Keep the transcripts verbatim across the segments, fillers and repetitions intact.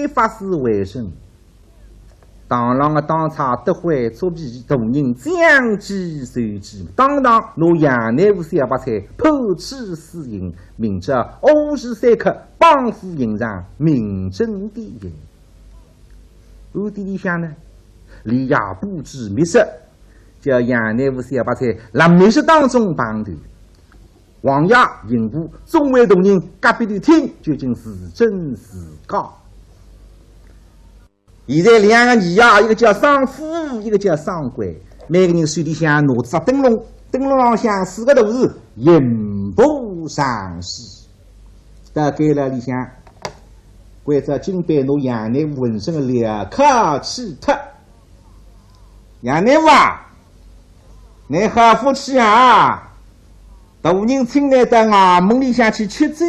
法师为证，堂浪个当差得会作弊，大人将计就计，当堂拿杨乃武小白菜判处死刑，明朝午时三刻，绑赴刑场，明正典刑。暗地里向呢，李爷布置密室，叫杨乃武小白菜辣密室当中碰头。 王爷、刑部、众位大人隔壁头听，究竟是真是假。现在两个二爷，一个叫商富，一个叫商贵，每个人手里向拿只灯笼，灯笼浪向四个大字“刑部尚书”。到监牢里向，关照金班拿杨乃武浑身个镣铐去脱。杨乃武啊，你好福气啊！ 大人请你到衙门里向去吃酒，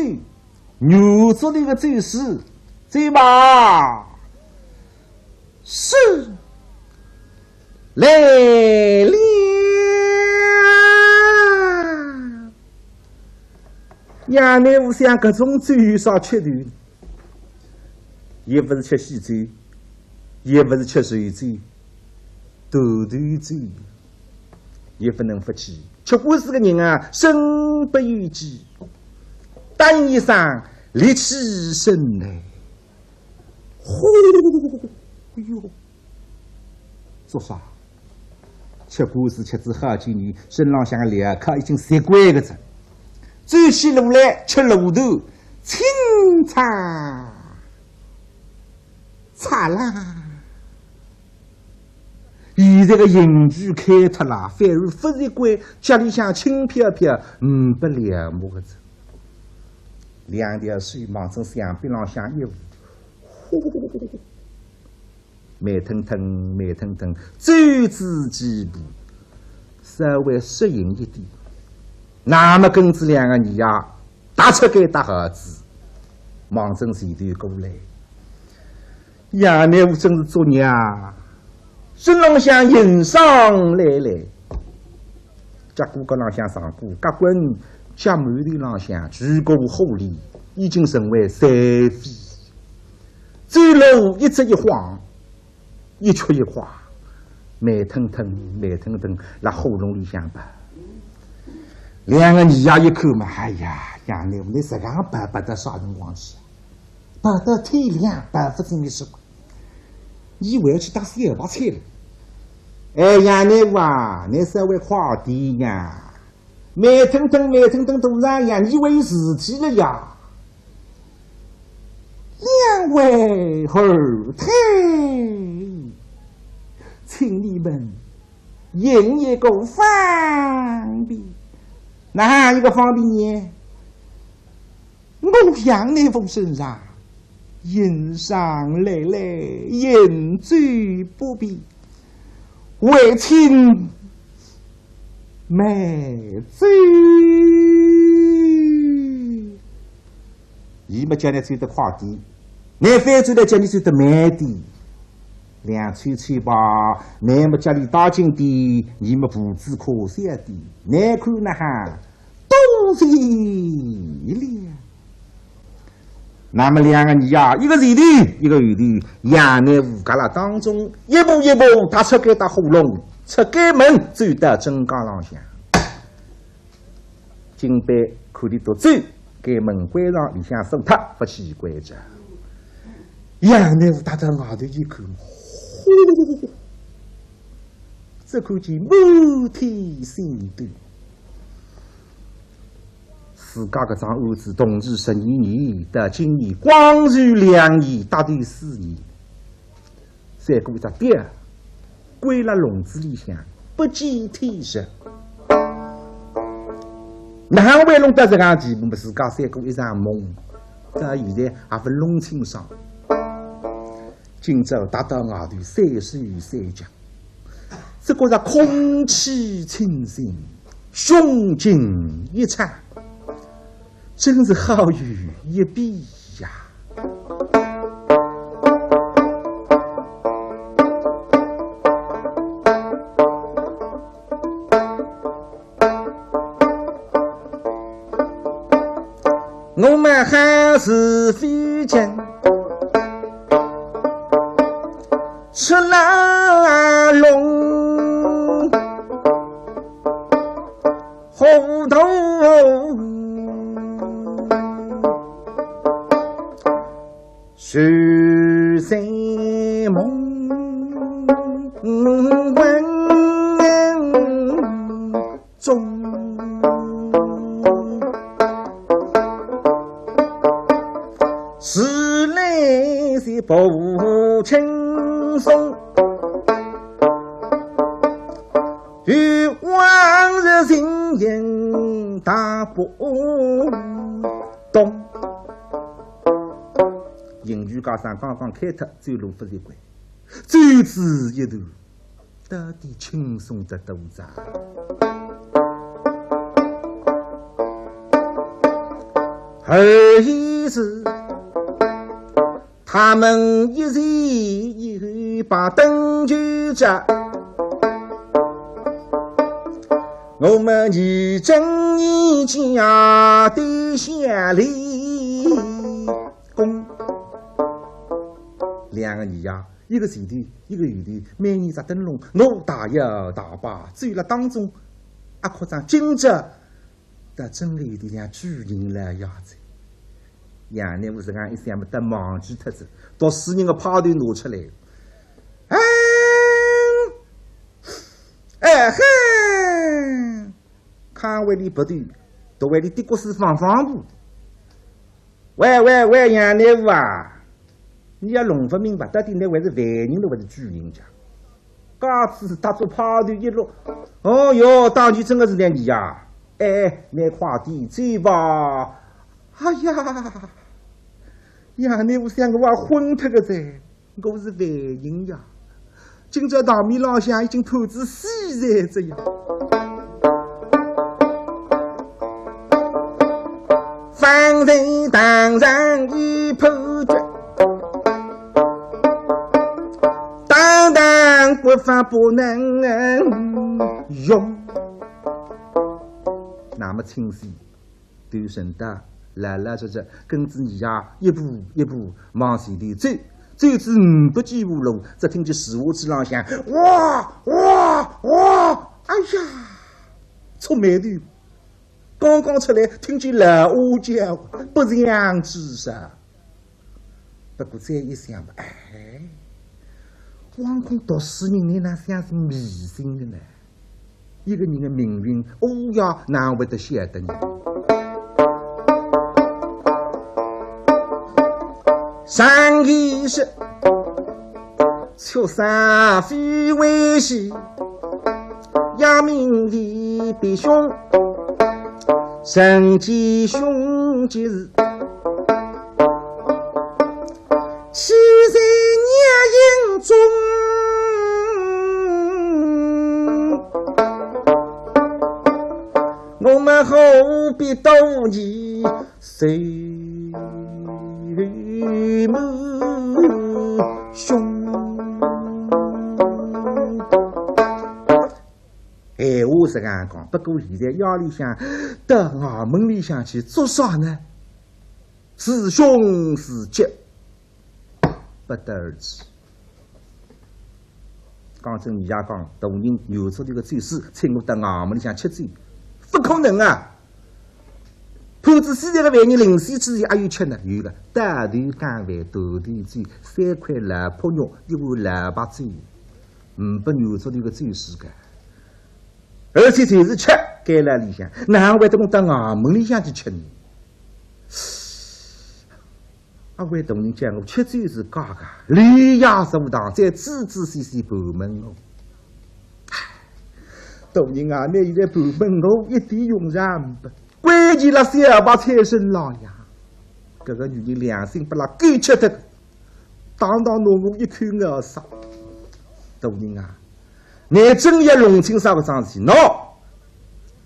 原作里个酒是，走吧。是，来了。杨乃武想搿种酒有啥吃头？也勿是吃喜酒，也勿是吃寿酒，断头酒。 也勿能勿去。吃官司个人啊，身不由己，答应一声，立起身来。呼，哎哟，做啥？吃官司吃仔好几年，身浪向个镣铐已经习惯个哉。走起路来吃路头，清脆。 嚓啦！现在个刑具开脱啦，反而勿习惯，脚里向轻飘飘，呒不两步个哉。两条手望仔墙壁浪向一扶，呼，慢腾腾，慢腾腾，走仔几步，稍微适应一点。那么跟仔两个二爷踏出该搭巷子，望仔前头过来。 杨乃武真是作孽啊，身浪向硬伤累累。脚骨架浪向上过夹棍，脚馒头浪向巨骨护里，已经成为残废。走路一直一晃，一曲一拐，慢腾腾，慢腾腾，辣喉咙里向拔。两个二爷一看嘛，哎呀，杨乃武，你实梗拔，拔到啥辰光去？ 拔到天亮，拔勿进去说，伊还要去打小白菜了。哎，杨乃武啊，你稍微快点呀，慢腾腾，慢腾腾，大少爷，你还有事体了呀。两位后退，请你们行一个方便。哪哼一个方便呢？ 我杨乃武身上硬伤累累，行走不便，还请慢走。伊么叫你走得快点，你反转来叫你走得慢点。两凑凑吧，你么脚里带紧点，伊么步子快些点，你看哪哼？ 多谢了。那么两个二爷，一个前头，一个后头，杨乃武夹辣当中，一步一步踏出该搭喉咙，出该门，走到正街浪向。金班看俚笃走，该门关上，里向锁脱，勿去关照。杨乃武踏到外头一看，呼，只看见满天星斗。 自家搿桩案子，同治十二年到今年，光绪两年，搭头四年，赛过一只雕，关辣笼子里向，不见天日。哪哼会弄到搿样地步嘛？自家赛过一场梦，到现在还勿弄清爽。今朝踏到外头，三手三脚， 只觉着空气清新，胸襟一畅，真是好有一比呀。我们还是非常吃拉拢糊涂，睡在梦魂中。 是来是不轻松，与往日情形大不同。评剧界上刚刚开脱，走路勿习惯，走仔一段， 到底轻松得多哉。而已是他们一前一后把灯就着，我们一正一家的下里。 公。两个姨爷，一个前头，一个后头，每人只灯笼，我大摇大摆走了当中，啊，可张今朝倒真个有点像巨人了样子。杨乃武实梗一想，没得忘记脱子，读书人个派头拿出来。嗯，哎嘿，看位里不对，读位里的确是方方步。 喂喂喂，杨乃武啊，你也弄勿明白，到底乃还是犯人了还是巨人家？架子搭做派头一落，哦哟，当局真个是两姨爷。哎，乃快点走吧。哎呀，杨乃武想我也昏脱个哉。 我是犯人呀，今朝堂面浪向已经判仔死罪哉呀。方才堂上已判决，当堂国法不能用。那么清洗 头沉到，老老实实跟仔姨爷一步一步往前头走，走仔五百几步路，只听见树椏子浪向哇哇哇，哎呀，触霉头。刚刚出来，听见老虎叫，不祥之兆。 不过再一想吧，哎，枉空读书人哪能像是迷信的呢？一个人的命运，乌鸦哪会得晓得呢？上一世，畜生非为是， 也命里必凶，人之凶吉是，气在孽因中。我们何必多疑，谁没凶？ 闲话是搿样讲，不过现在夜里向到衙门里向去做啥呢？是凶是吉，不得而知。刚正伲爷讲，大人原则头个走势，请我到衙门里向吃酒，不可能啊！ 判仔死罪个犯人临死之前还有吃呢，有个倒头梗饭，大头酒，三块老破肉，一碗老白酒，呒不原则头个酒水个。而且就是吃，监牢里向，哪会得弄到衙门里向去吃呢？阿位大人叫我吃酒是假个，连夜坐堂，再仔仔细细盘问哦。大人啊，倷现在盘问我一点用场呒不。 关键辣小白菜身浪呀。搿个女人良心拨拉勾吃脱个，当堂拿我一口咬杀。大人啊，倷真要弄清爽搿桩事体，喏，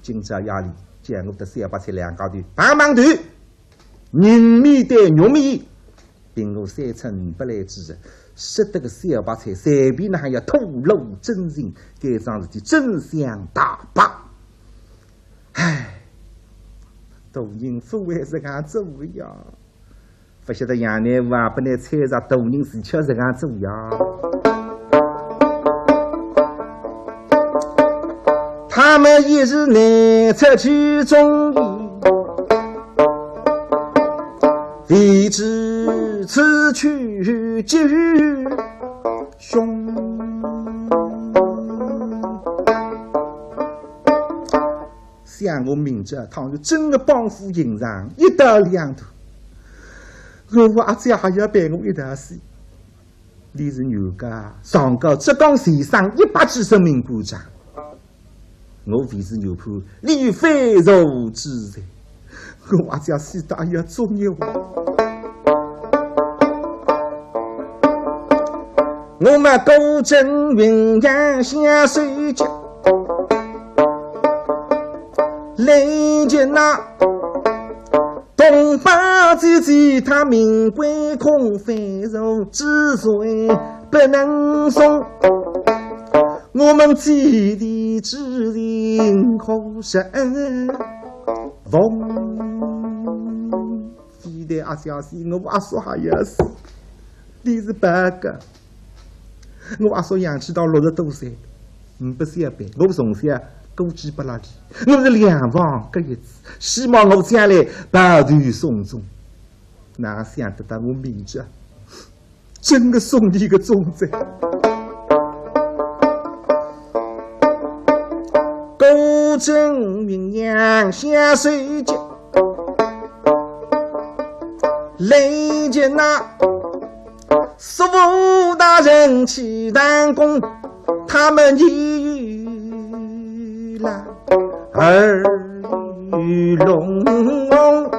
今朝夜里叫我搭小白菜两家头碰碰头，人面对肉面， 凭我三寸呒不来之日，使得个小白菜随便哪哼要吐露真情，该桩事体真相大白。唉，大人勿会实梗做个呀。勿晓得杨乃武啊，拨倷猜着大人是吃实梗做呀。么一日内出其中意，未知此去几凶。想我明朝倘若真个帮夫行上一刀两断，我阿姐还要陪我一道死。 俚是原告，上告浙江钱生一百几十名官长。我未是原判，俚有非诉之罪。我阿姐死得也要作孽哦。我们顾正云阳下手脚，来见那 东方姐姐她命归空，非诉之罪不能从。我们姐弟之情可忍逢？非但阿姐死，我阿叔还要死，俚是白个。 我阿叔阳气到六十多岁，呒不小辈，我从小孤寄拨俚俚，我是两房隔一子，希望我将来抱头送终。哪想得到我明朝真个送俚个终哉。顾正云阳下手脚，来见那 叔父大人起弹弓，他们一语来耳语隆隆。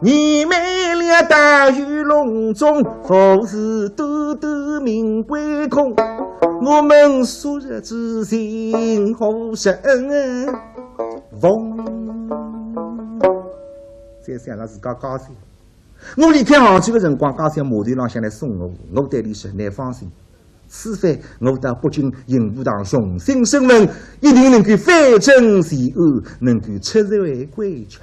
你们俩大雨隆中，何时都都命归空？我们昨日之情何忍逢？再想了自家家乡。 我离开杭州个辰光，家乡码头浪向来送我，我对俚说，倷放心，此番我到北京刑部堂重新审问，一定能够反正前案，能够释罪归家。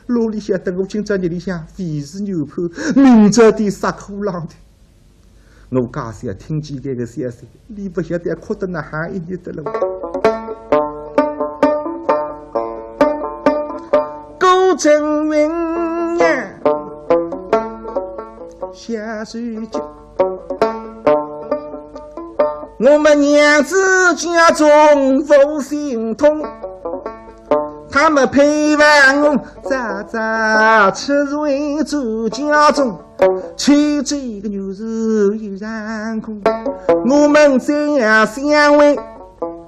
哪里晓得我今朝日里向未是原判，明朝的杀苦郎的。 我家小听见搿个消息，俚勿晓得哭得哪哈一日得了。顾正云呀，下手脚，我们娘子家中无心痛，他们陪伴我早早出入住家中。 去这个女子一然过，我们这样相会，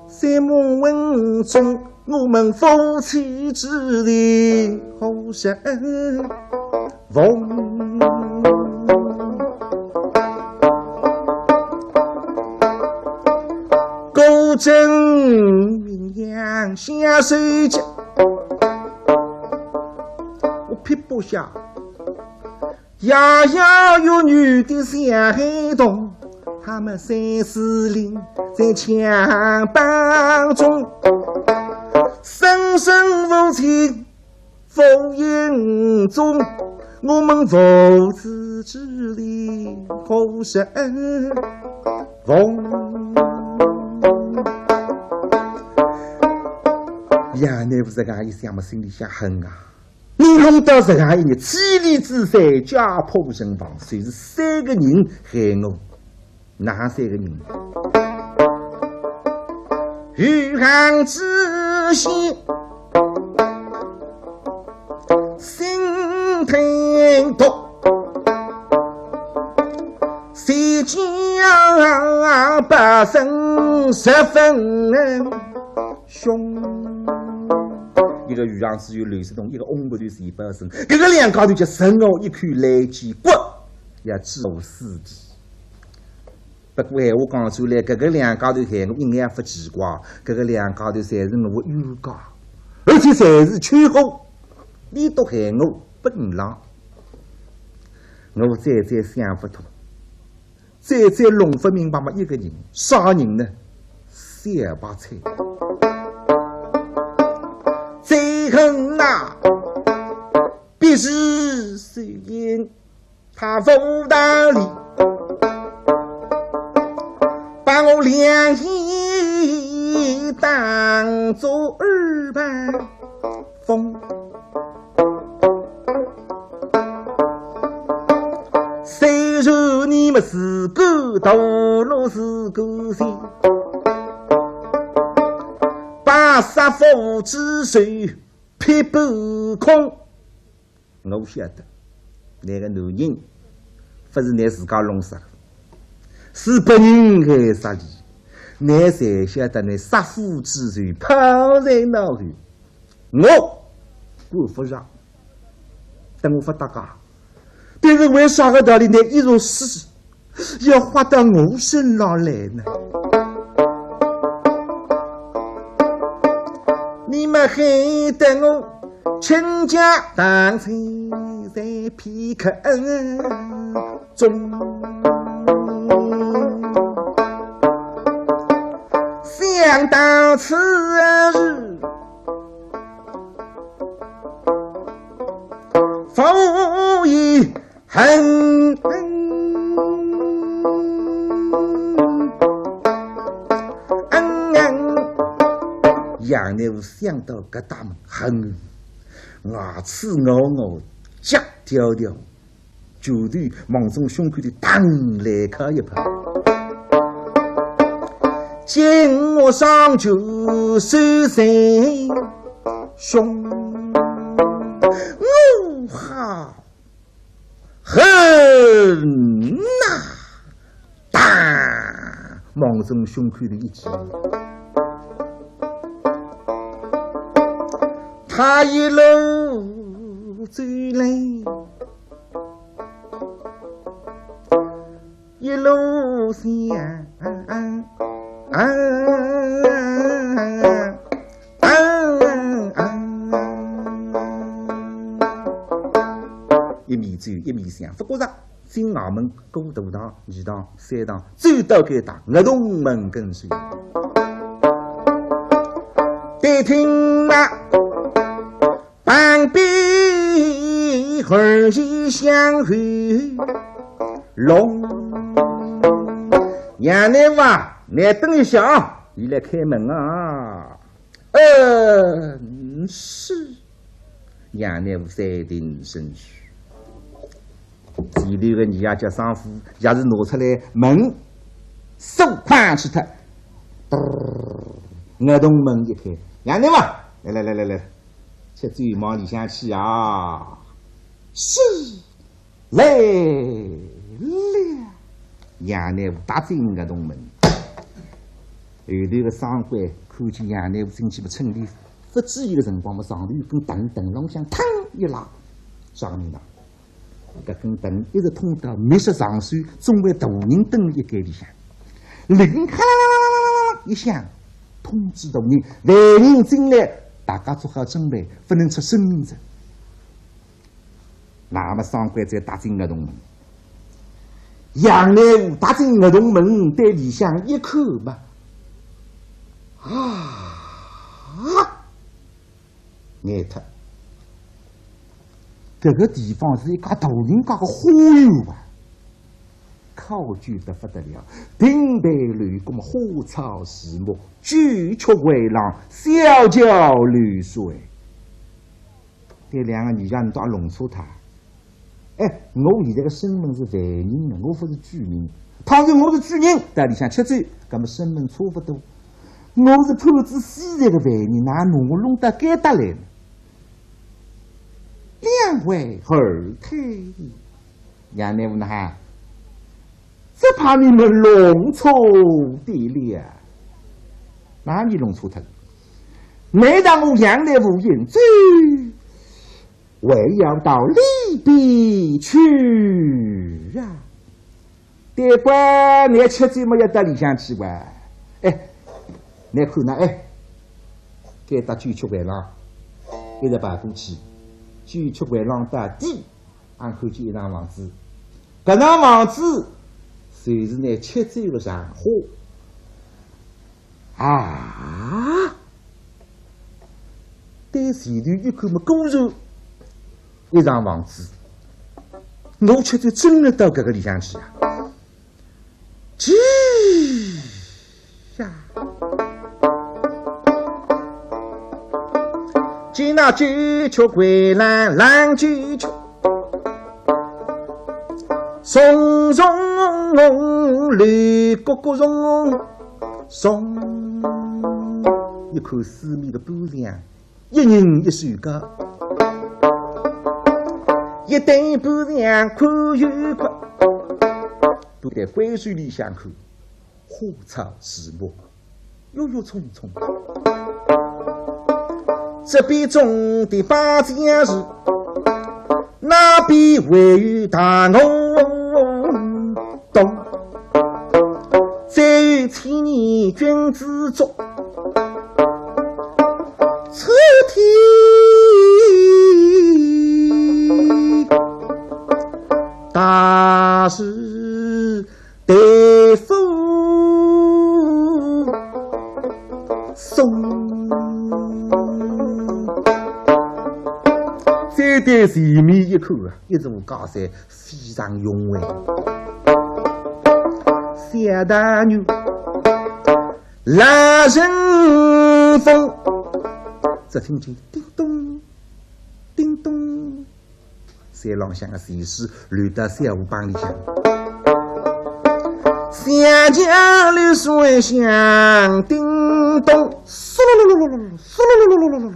在梦魂中，我们夫妻之情何忍逢？顾正云阳下手脚，我撇不下。 摇摇欲语的小孩童，他们三四人在襁褓中，生生无情无影踪，我们父子之情何忍逢？呀，倷勿是搿样一想嘛，心里向恨啊！ 你弄到实梗一日，妻离子散，家破人亡，就是三个人害我。哪三个人？余杭知县心忒毒，谁叫百姓十分 凶。一个余杭知县刘世东，一个翁伯头钱宝生，搿个两家头就生我一口来气骨，要置我死地。不过闲话讲出来，搿个两家头害我一眼勿奇怪，搿个两家头侪是我冤家，而且侪是秋后，俚笃害我勿浪。我再再想勿通。 再再弄勿明白么，一个人，啥人呢？小白菜。最恨那，必是谁人，他无道理，把我两眼当作耳旁风。虽然你们是个道路是个些，把杀父之仇 撇半空。我晓得，那个男人勿是拿自家弄杀的，是别人害杀的。倷侪晓得，倷杀父之仇抛在脑后，我管勿着，等我勿搭界。 但是为啥个道理呢？伊如此要花到我身上来呢？你们害得我倾家荡产在片刻中，想到此事， 无以恨。杨乃武想到搿搭么恨，牙齿咬咬，脚跳跳，拳头望准胸口里当来敲一拍。见我双拳手在胸，我好 恨呐！当，望准胸口里一记。他一路走来，一路想，一面走一面想，勿觉着进衙门，过大堂、二堂、三堂，走到该搭，月洞门跟首。但听那 旁边儿媳相会拢。杨乃武啊，倷等一歇啊，伊来开门啊。嗯，是。杨乃武站定身体。 前头个二爷叫商夫，也是拿出来门，锁框去脱。嘚儿，月洞门一开，杨乃武，来来来来来，吃酒往里向去啊。是，来了。杨乃武踏进月洞门，后头个商官看见杨乃武进去，勿趁伊勿注意个辰光，么上头一根藤，藤浪向腾一拉，啥个名堂？ 搿根藤一直通到密室场所，总归大人蹲辣一间里向。铃咔啦啦啦啦啦啦啦一响，通知大人，犯人进来，大家做好准备，勿能出声音哉。那么商官再踏进月洞门，杨乃武踏进月洞门，对里向一看嘛，啊！ 呆脱。搿个地方是一家大人家个花园啊，考究得勿得了，亭台楼阁么，花草树木，九曲回廊，小桥流水。对两个二爷，倷倒弄错脱。 哎，我现在个身份是犯人啊，我勿是举人。倘若我是举人，到里向吃酒，搿么身份差勿多。我是判仔死罪个犯人，哪拿我弄到该搭来呢？两位二太爷，杨乃武呐哈，只怕你们弄错的了。哪里弄错脱了？难道我杨乃武饮酒 还要到里边去呀。对个，倷吃酒么要到里向去哇。哎，倷看呐，哎，该搭九曲回廊，一直跑过去，九曲回廊到底，俺看见一幢房子，搿幢房子就是倷吃酒个场化。 啊！对前头一看么，果然一幢房子，我吃酒真个到搿个里向去啊。去，那九曲回廊，廊九曲，重重楼，楼角角重重。一看四面个半墙，一人一首歌，一对半墙看又看，都在回首里向看，花草树木 郁郁葱葱。这边种的芭蕉树，那边还有大梧桐。再有千年君子竹，参天大树 对付松。再对前面一看啊，一座假山非常雄伟。小大女，来人风，只听见叮咚，叮咚， 山浪向个石头落到小河帮里向。小桥流水响叮咚，嗖噜噜噜噜噜，嗖噜噜噜噜噜噜噜。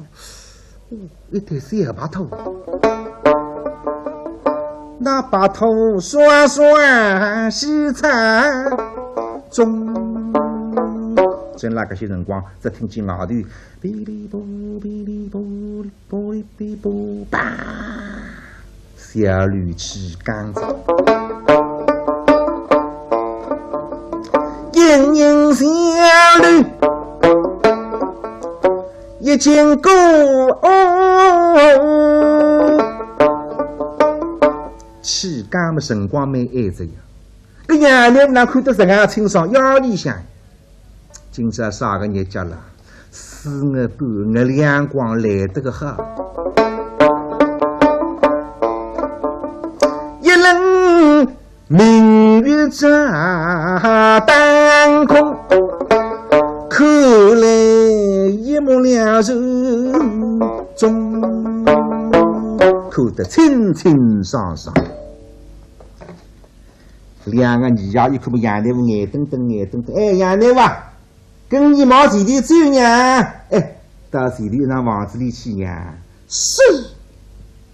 哦，一对小白兔。那白兔双双戏唱中。正辣搿歇辰光，只听见外头哔哩啵，哔哩啵哩 啵哩哔啵，啪！小楼起更哉。隐隐小楼一经过，哦，起更么辰光蛮晏哉呀。搿杨乃武哪看得实梗清爽，夜里向 今朝啥个日脚啦？四月半，月亮光来得个好。一轮明月照半空，看来一目了然中，看得清清爽爽。 两个二爷一看么杨乃武眼瞪瞪眼瞪瞪，哎，杨乃武啊，跟你往前头走呀，哎，到前头一幢房子里去呀。是，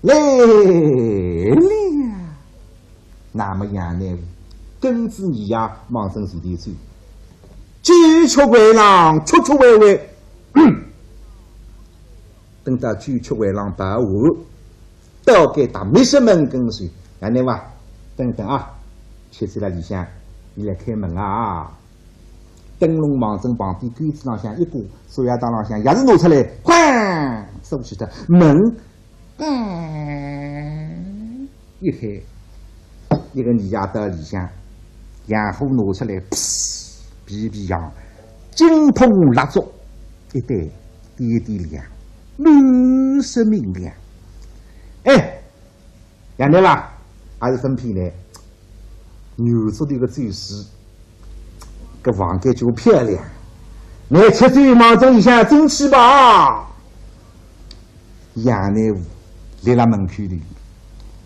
来了。那么杨乃武跟仔二爷望仔前头走，九曲回廊，曲曲回回，嗯，等到九曲回廊跑完， 到该搭密室门跟前，杨乃武啊，等等啊，吃仔辣里向，伊来开门啊。灯笼望仔旁边钩子浪向一挂，锁鞋带浪向钥匙拿出来，哐，锁起脱，门，嗯，一开，一个二爷到里向，洋火拿出来，噗，皮皮响，金铜蜡烛，一对，点一点亮，满室明亮。哎， 杨乃武啊，还是分批呢。女足头个走势，搿房间就漂亮。倷吃酒望仔里向进去吧。杨乃武立辣门口头，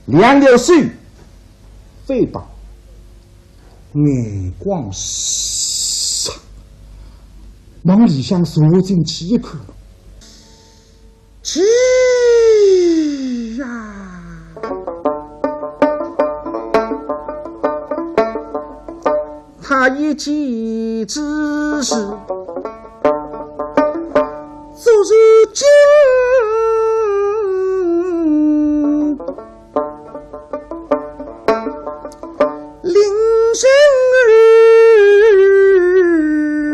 两条手反绑，眼光唰，望里向坐进去一看， 去呀！他一见之时，昨日今临人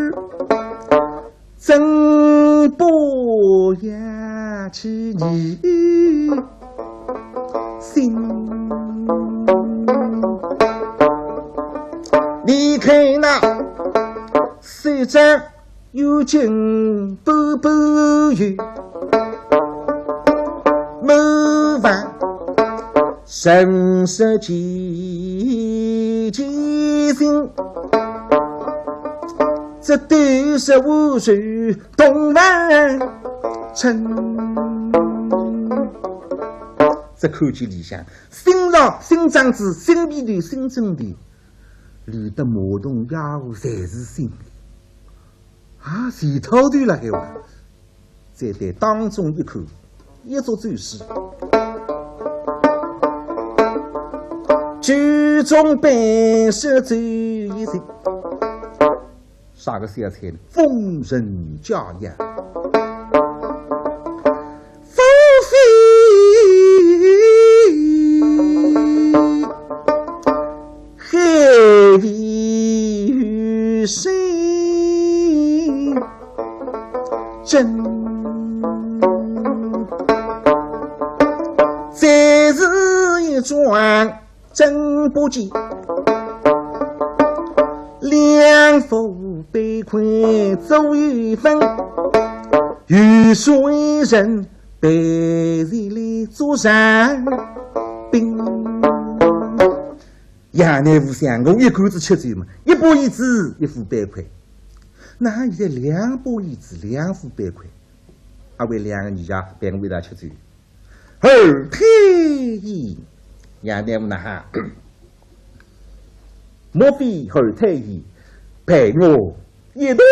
耳， 怎不扬起疑心？你看那手掌有金箔箔有，门房神色极其心。 这都是无数东方城。只看见里向，新郎、新娘子、新被头、新枕头，连得马桶、夜壶侪是新的。啊，全套头辣海哇。再对当中一看，一桌酒席，酒中杯设酒一席。 啥个小菜呢？丰盛佳肴，富贵海味与谁争？这是一桩 珍不见，两副杯筷左右分，有谁人陪前来做上宾？杨乃武想，我一干子吃酒嘛，一把椅子，一副杯筷，哪现在两把椅子，两副杯筷？阿会两个人家陪我一道吃酒？ 二太爷，杨乃武呐哈，莫非二太爷陪我一同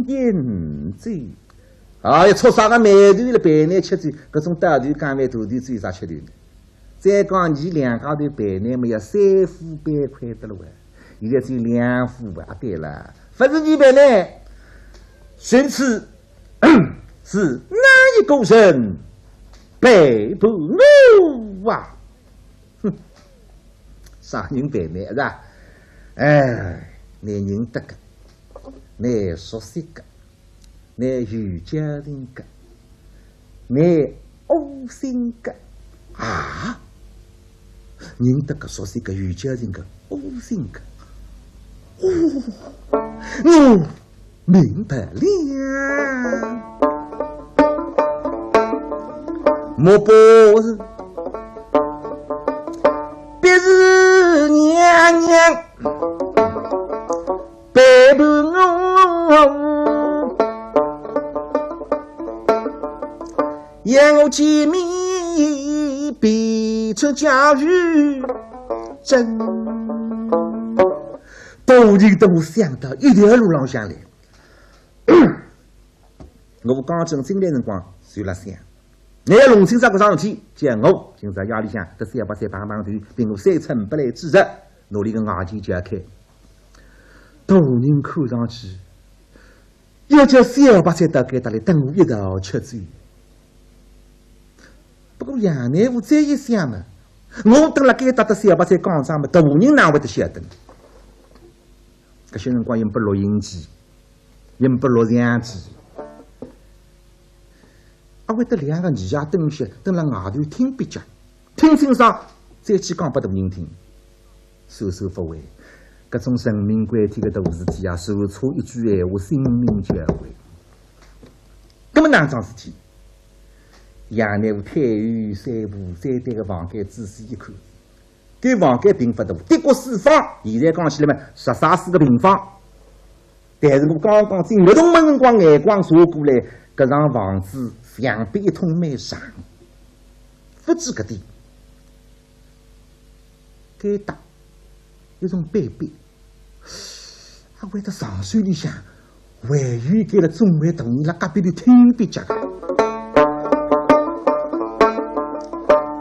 饮酒？哎呀，触啥个霉头了，陪倷吃酒，搿种倒头讲饭，大头酒有啥吃头呢？再讲伲两家头陪倷么要三副杯筷得了喂，现在只有两副啊，对了，勿是伲陪倷，寻此 是哪一个人陪伴我啊？哼，啥人陪倷是吧？哎，倷认得个，倷熟悉个，倷有交情个，倷窝心个啊？ 认得个、熟悉个、有交情个、窝心个。哦，我明白了。莫不是，必是娘娘陪伴我，要我见面便出家于真。大人等我想到一条路浪向来。我刚正进来辰光就辣想，倷要弄清爽搿桩事体，叫我今朝夜里向搭小白菜碰碰头，并我三餐勿来之日，拿俚个牙钳撬开。大人看上去 要叫小白菜到该搭来搭我一道吃酒。不过杨乃武再一想嘛，我蹲辣该搭搭小白菜讲账嘛，大人哪会得晓得呢？搿歇辰光也没录音机，也没录像机，阿会得两个人家蹲歇，蹲辣外头听壁脚，听清爽再去讲拨大人听。 索索勿为，搿种人命关天个大事体啊，说错一句闲话，性命就要毁。葛末哪桩事体？杨乃武退后三步，再对个房间仔细一看，该房间并勿大，的确四方，现在讲起来嘛，十三四个平方。但是我刚刚进密洞门辰光，眼光扫过来，搿幢房子墙壁一通蛮长，勿止搿点。 该搭一种板壁，阿会得上手里向还有一个了，总归大人辣隔壁头听壁脚个。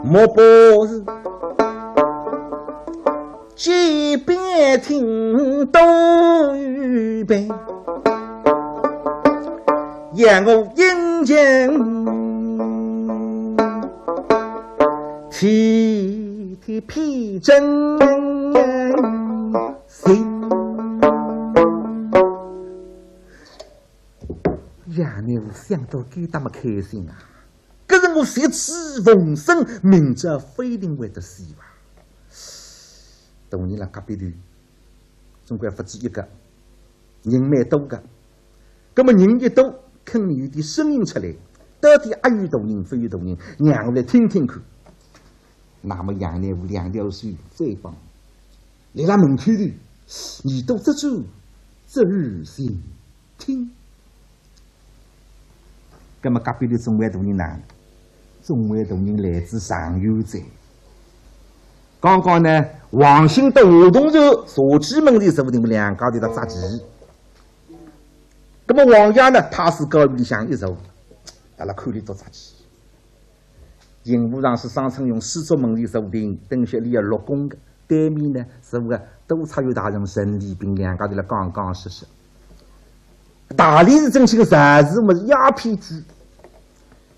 莫不是街边听到有伴，要我殷勤 体贴偏真心。杨乃武想到该搭么开心啊，搿是我绝世逢生，明朝勿一定会得死伐？大人辣隔壁头，总归勿止一个，人蛮多个。 葛末人一多，肯定有点声音出来，到底阿有大人，勿有大人，让我来听听看。葛末杨乃武两条手反绑，立辣门口头，耳朵侧住，侧耳倾听。葛末隔壁头总归大人呢，众位大人来自长远哉。刚刚呢，王兴到华东船，茶几门前坐定，两家头辣扎棋。那么王爷呢，太师高椅里向一坐，辣辣看俚笃扎棋。 刑部尚书商春雄书桌门前坐定，等歇俚要落功个。对面呢，坐个督察院大人陈礼宾，两家头辣讲讲说说。大理寺正卿陈师傅么是鸦片鬼，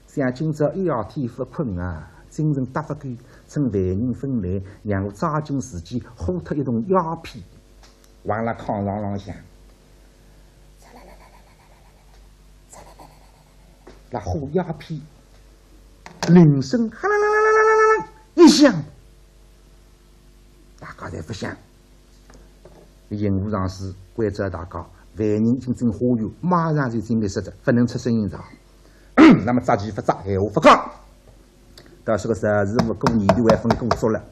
想今朝一夜天勿困啊，精神搭勿够，趁万人勿来，让我抓紧时间呼脱一桶鸦片，往辣炕床浪向。 辣呼鸦片，铃声哈啦啦啦啦啦啦啦一响，大家侪勿响。刑部尚书关照大家，犯人已经进花园，马上就进密室哉，勿能出声音哉。那么扎棋勿扎，闲话勿讲。但是个陈师傅过年头还朆过足了，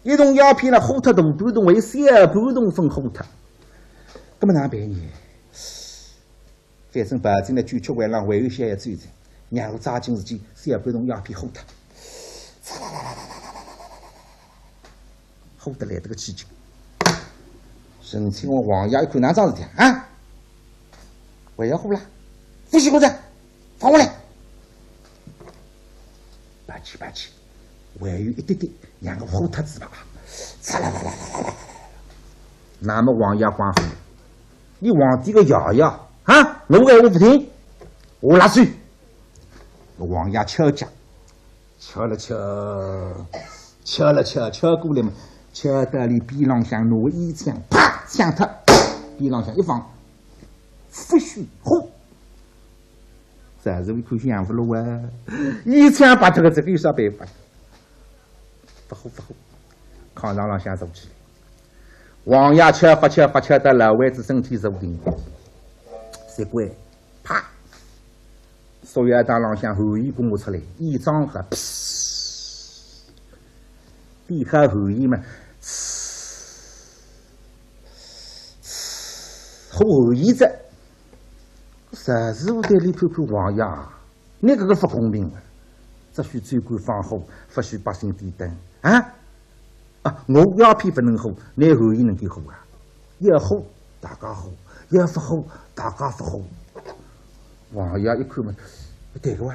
一桶鸦片呢，呼脱大半桶，还有小半桶朆呼脱。那么哪能办呢？ 反正跑进来九曲回廊，还有歇要走哉，让我抓紧时间，小半桶鸦片呼脱。呼得来得个起劲。陈亲王、王爷一看，哪桩事体啊？啊？还要呼啦？勿许呼哉，放下来！ 别急别急，还有一点点，让我呼脱仔吧。嚓啦啦啦啦啦啦。那么王爷光火，你皇帝个爷爷啊，我闲话勿听，我拉手。王爷敲脚，敲了敲，敲了敲，敲过来嘛，敲到俚臂浪向拿衣枪，啪，抢脱，臂浪向一放，勿许呼。 陈师傅一看想勿落啊，衣枪拔脱个，搿个有啥办法？勿呼勿呼，炕床浪向坐起来。王爷敲勿敲勿敲，到老位子身体坐定，习惯，啪，束腰带浪向寒烟刮出来，衣装好，噗，点好寒烟嘛，噗，噗，呼寒烟哉。 陈师傅对俚看看，王爷，倷搿个勿公平啊！只许州官放火，勿许百姓点灯啊！啊，我鸦片勿能呼，倷寒烟能够呼啊？要呼，大家呼；要勿呼，大家勿呼。王爷一看嘛，对个哇，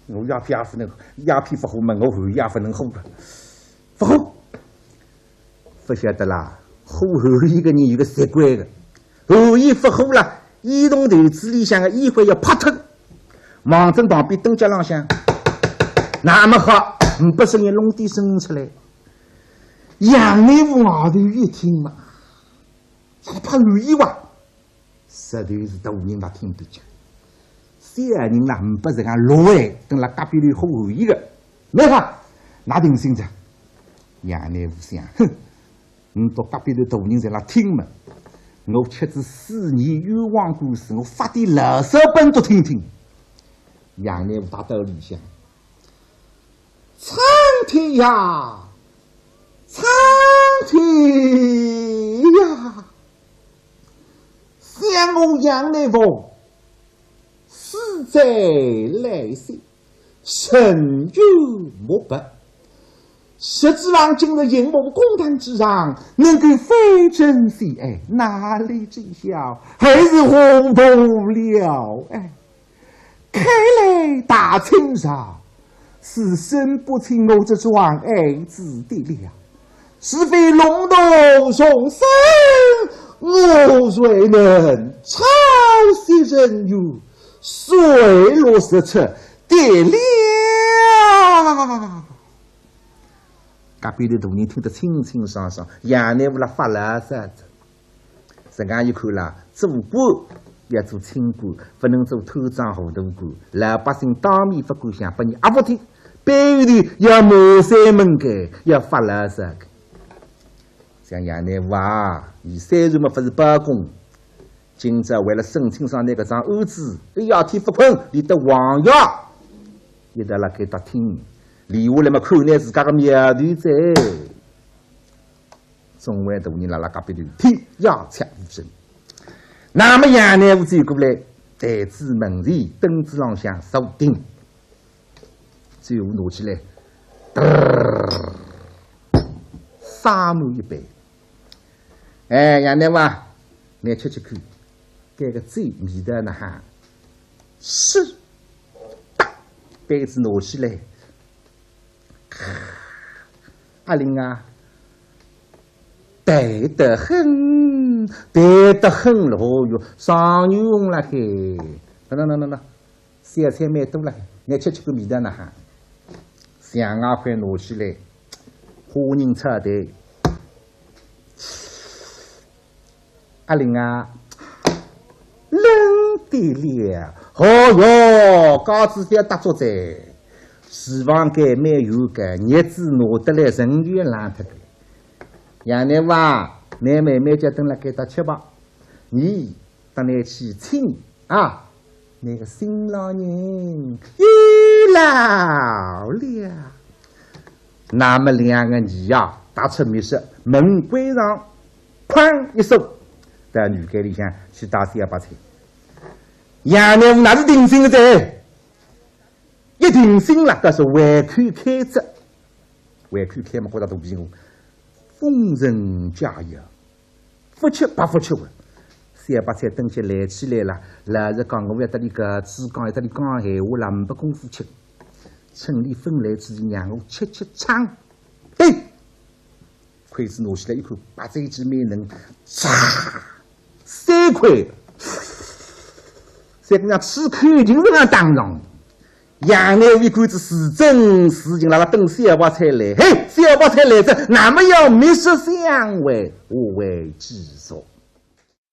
我鸦片也勿能，鸦片勿呼嘛，我寒烟也勿能呼个，勿呼。 勿晓得啦，呼寒烟个人有个习惯个，寒烟勿呼啦，烟筒头子里向个烟灰要拍脱。望准旁边灯架浪向，那么好，呒不声音弄点声音出来。杨乃武外头一听嘛，啥个拍寒烟哇？ 实头是大人勿听得讲，小人啦，呒不实梗落位，蹲辣隔壁头呼寒烟个，没法，㑚定心哉。杨乃武想，哼，倷笃隔壁头大人侪辣听嘛，我吃仔四年冤枉官司，我发点牢骚拨倷笃听听。杨乃武踏到里向，苍天呀，苍天呀！ 想我杨乃武，死在来世，深冤莫白。实指望今日刑部公堂之上，能够非正即爱，哪里知晓，还是糊涂了哎。 开来大清朝，是审不清我这桩案子的了。是非龙图重生，我谁能？抄写人员，水落石出的了。隔壁头大人听得清清爽爽，杨乃武辣发牢骚哉。 实梗一看啦，做官要做清官，勿能做贪赃糊涂官。老百姓当面勿敢响，拨伲压服脱，背后头要瞒山瞒海，要发牢骚个。像杨乃武啊，伲虽然么勿是包公，今朝为了审清爽倷搿桩案子，一夜天勿困，连得王爷一道辣该搭听，连下来么看倷自家个苗头哉。 众位大人辣辣隔壁头听，鸦雀无声。那么杨乃武走过来，台子门前，凳子浪向坐定。酒壶拿起来，嘚儿，洒满一杯。哎，杨乃武，倷吃吃看，搿个酒味道哪哈？是，哒，杯子拿起来，阿玲啊，淡得很，淡得很了，哦哟，上面红了嘿。喏喏喏喏喏，小菜蛮多了，倷吃吃个味道哪哈？象牙筷拿起来，虾仁炒蛋。阿玲啊，冷得了。哦哟，家子覅搭足哉。厨房间蛮远个，热子拿得来人就冷脱个。杨乃武啊，倷慢慢叫蹲辣该搭吃吧。倷搭倷去请啊，倷个新郎人又老了。那么两个人呀，踏出密室，门关上，哐一锁，到女间里向去打小白菜。杨乃武哪是定心个哉？一定心了，搿是胃口开着，胃口开嘛，觉着肚皮饿，丰盛佳肴。 勿吃白勿吃个。小白菜等歇来起来了，老实讲，我要搭倷个主讲，要搭倷讲闲话了，没功夫吃。趁倷勿来之前，让我吃吃撑。嘿，筷子拿起来一看，白斩鸡蛮嫩，嚓，三块。三块像吃口琴实梗当当。 杨乃武一看仔是真是情，辣辣等小白菜来。嘿，小白菜来哉，那么要密室相会，何为之所？